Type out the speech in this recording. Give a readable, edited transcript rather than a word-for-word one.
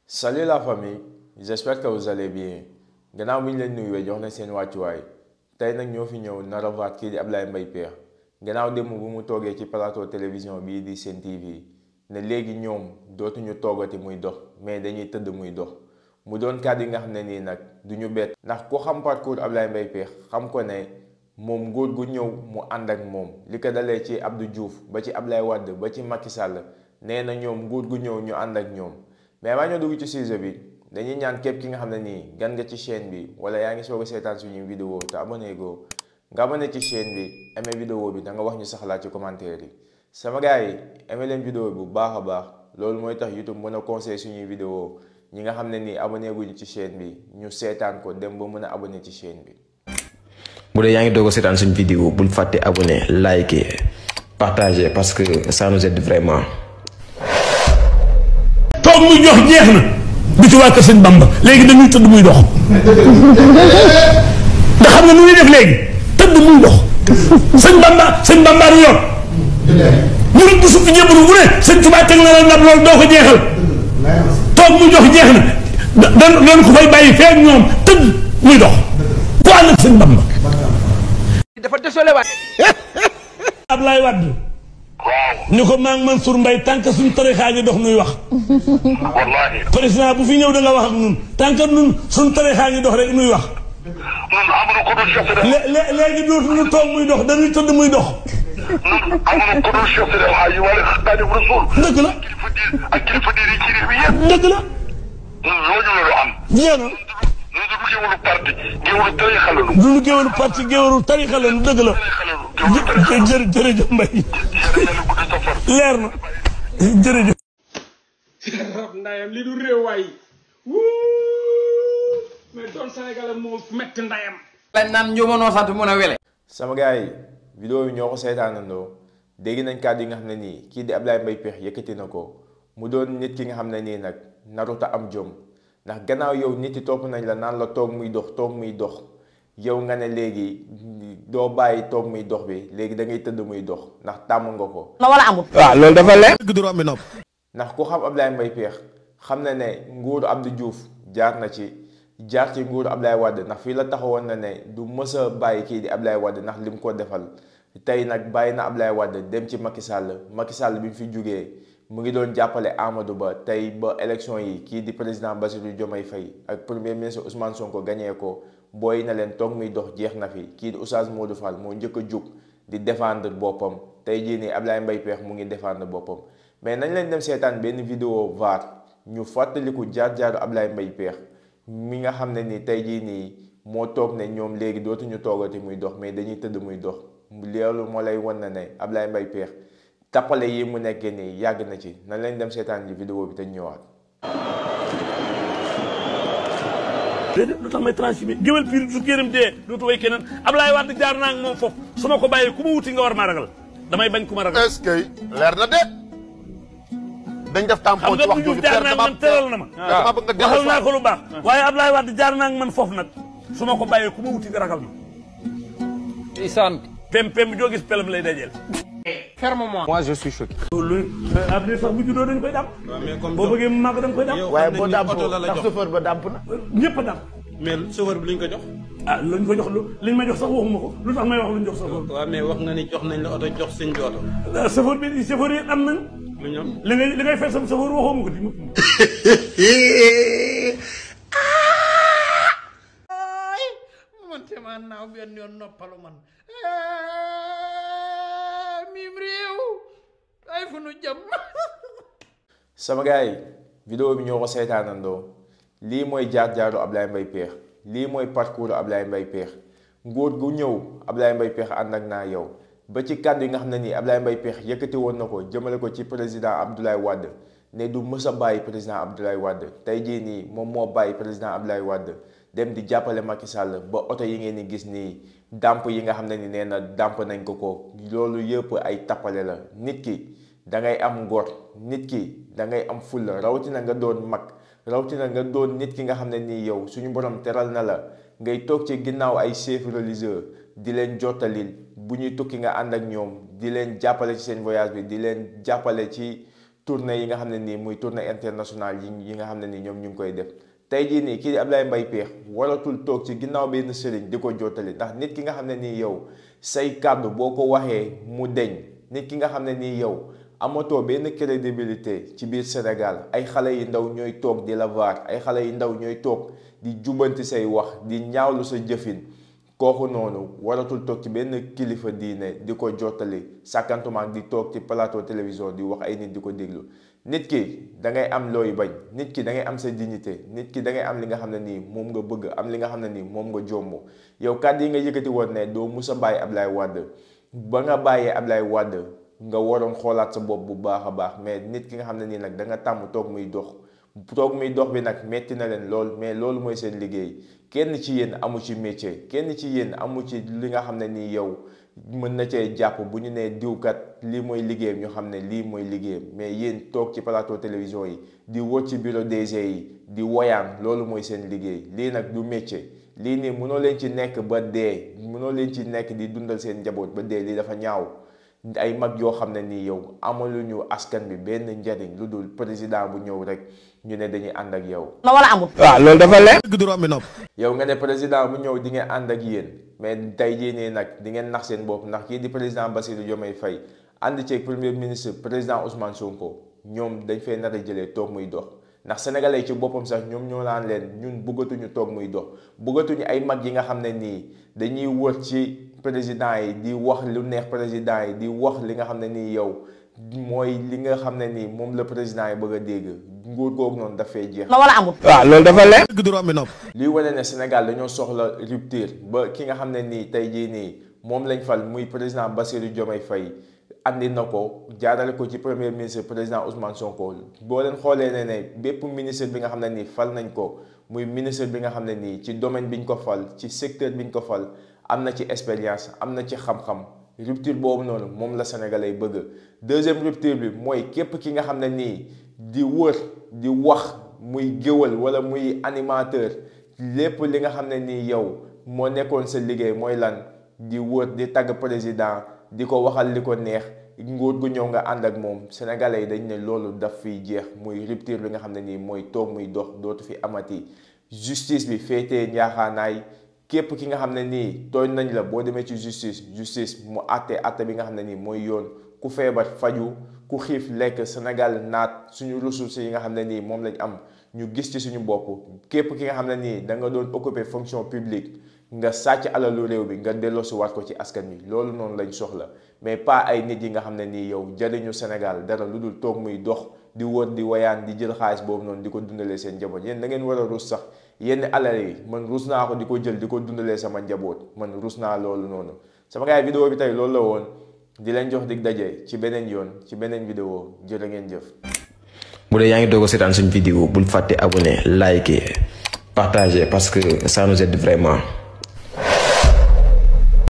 Salut la famille, j'espère que vous allez bien. Gannaaw bi ñu leen nuyuwee jox na seen wàccuwaay tey nag ñoo fi ñëw nar a vaat kii di Ablaye Mbaye Pekh gannaaw démb bu mu toogee ci plateau télévision bii di Sen TV ne léegi ñoom dootuñu toogati muy dox mais dañuy tëdd muy dox mu doon kàddu yi nga xam ne nii nag du ñu bett ndax ku xam parcours Ablaye Mbaye Pekh xam ko ne moom nguur gu ñëw mu ànd ak moom li ko dalee ci Abdou Diouf ba ci Ablaye Wade ba ci Macky Sall nee na ñoom nguur gu ñëw ñu ànd ak ñoom. mais maa ñoo dugg ci sujet bi dañuy ñaan képp ki nga xam ne nii gan nga ci chaîne bi wala yaa ngi soog a seetaan suñu vidéo te abonné go nga abonné ci chaîne bi aimé vidéo bi da nga wax ñu saxlaat ci commentaire yi sama gars yi aimé leen vidéo bi bu baax a baax loolu mooy tax YouTube mën a conseiller suñuy vidéo ñi nga xam ne nii abonné guñu ci chaîne bi ñu seetaan ko dem ba mën a abonné ci chaîne bi. bu dee yaa ngi doog a seetaan suñu vidéo bul fàtte abonné liker partager parce que ça nous aide vraiment. toog muy jox jeex na bi ci waa kër sëñ Bamba léegi dañuy tëdd muy dox ndax xam nga nu ñuy def léegi tëdd muy dox sëñ Bamba du yor ñu nit bu sukk ñëbbalu bu ne sëñ Tuubaa teg na la ndab loolu doo ko jeexal toog muy jox jeex na doon ko fay bàyyi feeg ñoom tëdd muy dox ku ànd ak sëñ Bamba dafa désolé waay Ablaye Wade ñu ko maa ngi Mansour Mbaye tànk suñu tarixaa ngi dox nuy wax wallahi président bu fi ñëw da nga wax ak ñun tànk ñun suñu tarixaa ngi dox rek nuy wax ñun amuñu ko dul chef de léegi dootuñu toog muy dox dañuy tëdd muy dox ñun amuñu ko dul chef de Alaaji wala Xaadimu Rasuul dëgg la ak kilifa diine ci réew mi yëpp dëgg la ñun loolu la am jeex na ñun du géwëlu parti géwëlu tarixa la duñu géwélu parti géwélu tarixa la dëgg la jërëjëf Mbaye leer na jërëjëf rab ndayam li du réew waay mais doon Sénégal moo metti ndayam lañ naan njumanoo sant mun a wele sama gars yi vidéo bi ñoo ko seetaanandoo dégg nañ kàddu yi nga xam ne nii kii di Ablaye Mbaye Pekh yëkkati na ko mu doon nit ki nga xam ne nii nag naruta am jom ndax gannaaw yow nit yi topp nañ la naan la toog muy dox yow nga ne léegi doo bàyyi toog muy dox bi léegi da ngay tëdd muy dox ndax tàmm nga ko. na wala amul. waaw loolu dafa leer ndax ku xam Ablaye Mbaye Pekh xam na ne nguuru Abdou Diouf jaar ci nguuru Ablaye Wade ndax fii la taxawoon na ne du mës a bàyyi kii di Ablaye Wade ndax lim ko defal tey nag bàyyi na Ablaye Wade dem ci Macky Sall bi mu fi jugee mu ngi doon jàppale Amadou Ba tey ba élection yi kii di président Bassirou Diomaye Faye ak premier ministre Ousmane Sonko gagné ko booy na leen toog muy dox jeex na fi kii di Oustaz Modou Fall moo njëkk a jug di défendre boppam tey jii nii Ablaye Mbaye Pekh mu ngi défendre boppam mais nañ leen dem seetaan benn vidéo VAR ñu fàttaliku jaar-jaaru Ablaye Mbaye Pekh mi nga xam ne ni tey jii nii moo toog ne ñoom léegi dootuñu toogati muy dox mais dañuy tëdd muy dox loolu moo lay wan na ne Ablaye Mbaye Pekh tappale yi mu nekkee nii yàgg na ci nañ leen dem seetaan ji vidéo bi te ñëwaat. déedéet lu tax may transhumé géwél piir su kéram dee dootu way keneen Ablaye Wade jaar naa ak moom foofu su ma ko bàyyee ku ma wuti nga war maa ragal damay bañ ku ma ragal. est-ce que leer na de dañ def tampon ci wax jooju jaar naa ak man teral na ma dama bëgg nga waxal naa ko lu baax waaye Ablaye Wade jaar naa ak man foofu nag su ma ko bàyyee ku ma wuti nga ragal ma isaan pem joo gis pelam lay dajeel ferme-moi. moi je suis choqué. loolu Ablaye sax bu juddoo dañ koy dàmp boo bëggee mu màgg dañ koy dàmp waaye boo dàmp ndax chauffeur ba dàmp na. ñëpp a dàmp mais chauffeur bi luñ ko jox. ah luñ ko jox liñ ma jox sax waxuma ko lu tax may wax luñ jox chauffeur bi. waaw mais wax nga ni jox nañ la oto jox sëñ bi oto. chauffeur yi am nañ. lu ñoom li ngay fay sama chauffeur waxoo ma ko di mu. man te ma naaw benn yoon noppalu man mim réew ay fu nu jëm sama gars yi vidéo bi ñoo ko seetaanandoo lii mooy jaar-jaaru Ablaye Mbaye Pekh lii mooy parcours Ablaye Mbaye Pekh nguur gu ñëw Ablaye Mbaye Pekh ànd ak naa yow ba ci kàddu yi nga xam ne nii Ablaye Mbaye Pekh yëkkati woon na ko jëmale ko ci président Abdoulaye Wade ne du mës a bàyyi président Abdoulaye Wade tey jii nii moom moo bàyyi président Abdoulaye Wade dem di jàppale Macky Sall ba oto yi ngeen di gis nii dàmp yi nga xam ne ni nee na dàmp nañ ko loolu yëpp ay tappale la nit ki da ngay am ngor nit ki da ngay am fulla rawatina nga doon mag rawatina nga doon nit ki nga xam ne nii yow suñu borom teral na la ngay toog ci ginnaaw ay chef religieux di leen jottalil bu ñuy tukki nga ànd ak ñoom di leen jàppale ci seen voyage bi di leen jàppale ci tournée yi nga xam ne nii muy tournée internationale yi nga xam ne nii ñoom ñu ngi koy def tey jii nii kii di Ablaye Mbaye Pekh waratul toog ci ginnaaw benn sëriñ di ko jottali ndax nit ki nga xam ne nii yow say kàddu boo ko waxee mu deñ nit ki nga xam ne nii yow amatoo benn crédibilité ci biir Sénégal ay xale yu ndaw ñooy toog di la vaar ay xale yu ndaw ñooy toog di jubanti say wax di ñaawlu sa jëfin kooku noonu waratul toog ci benn kilifa diine di ko jottali sàkkantumaak di toog ci plateau télévision di wax ay nit di ko déglu nit ki da ngay am looy bañ nit ki da ngay am sa dignité nit ki da ngay am li nga xam ne nii moom nga bëgg am li nga xam ne nii moom nga jomb yow kàddu yi nga yëkkati woon ne doo musa bàyyi Ablaye Wade ba nga bàyyee Ablaye Wade nga waroon xoolaat sa bopp bu baax a baax mais nit ki nga xam ne nii nag da nga tàmm toog muy dox bi nag metti na leen lool mais loolu mooy seen liggéey kenn ci yéen amu ci métier kenn ci yéen amu ci li nga xam ne nii yow mën na cee jàpp bu ñu nee diwkat lii mooy liggéeyam ñu xam ne lii mooy liggéeyam mais yéen toog ci plateau télévision yi di wër ci bureau DG yi di woyaan loolu mooy seen liggéey lii nag du métier lii nii mënoo leen ci nekk ba dee mënoo leen ci nekk di dundal seen njaboot ba dee lii dafa ñaaw ay mag yoo xam ne nii yow amaluñu askan bi benn njariñ lu dul président bu ñëw rek ñu ne dañuy ànd ak yow. na wala amul. waaw loolu dafa leer. yow nga ne président bu ñëw di ngeen ànd ak yéen mais tey jii nii nag di ngeen nax seen bopp ndax kii di président Bassirou Diomaye Faye ànd ceeg premier ministre président Ousmane Sonko ñoom dañ fay nar a jëlee toog muy dox ndax sénégalais ci boppam sax ñoom ñoo naan leen ñun bëggatuñu toog muy dox bëggatuñu ay mag yi nga xam ne nii dañuy wër ci président yi di wax lu neex président yi di wax li nga xam ne nii yow mooy li nga xam ne nii moom la président yi bëgg a dégg nguur googu noonu dafay jeex. na wala amul. waaw loolu dafa leer. liy wane ne Sénégal dañoo soxla rupture ba ki nga xam ne nii tey jii nii moom lañ fal muy président Bassirou Diomaye Faye andi na ko jaarale ko ci premier ministre président Ousmane Sonko boo leen xoolee ne bépp ministre bi nga xam ne nii fal nañ ko muy ministre bi nga xam ne nii ci domaine biñ ko fal ci secteur biñ ko fal am na ci expérience am na ci xam-xam rupture boobu noonu moom la sénégalais bëgg. deuxième rupture bi mooy képp ki nga xam ne nii di wër di wax muy géwal wala muy animateur lépp li nga xam ne nii yow moo nekkoon sa liggéey mooy lan di wër di tagg président di ko waxal li ko neex nguur gu ñëw nga ànd ak moom sénégalais yi dañ ne loolu daf fiy jeex muy rupture bi nga xam ne nii mooy toog muy dox dootu fi amati justice bi féetee njaaxaanaay képp ki nga xam ne nii tooñ nañ la boo demee ci justice mu àtte bi nga xam ne nii mooy yoon ku feebar faju ku xiif lekk Sénégal naat suñu ressources yi nga xam ne nii moom lañ am ñu gis ci suñu bopp képp ki nga xam ne nii da nga doon occuper fonction publique nga sàcc alalu réew bi nga delloosi waat ko ci askan wi loolu noonu lañ soxla mais pas ay nit yi nga xam ne nii yow jariñu Sénégal dara lu dul toog muy dox di wër di wayaan di jël xaalis boobu noonu di ko dundalee seen njaboot yéen da ngeen war a ruus sax yenn alal yi man ruus naa ko di ko jël di ko dundalee sama njaboot man ruus naa loolu noonu sama gars yi vidéo bi tey loolu la woon di leen jox dig daje ci beneen yoon ci beneen vidéo jërë ngeen jëf. bu dee yaa ngi doog a seetaan suñu vidéo bul fàtte abonné liker partager parce que ça nous aide vraiment.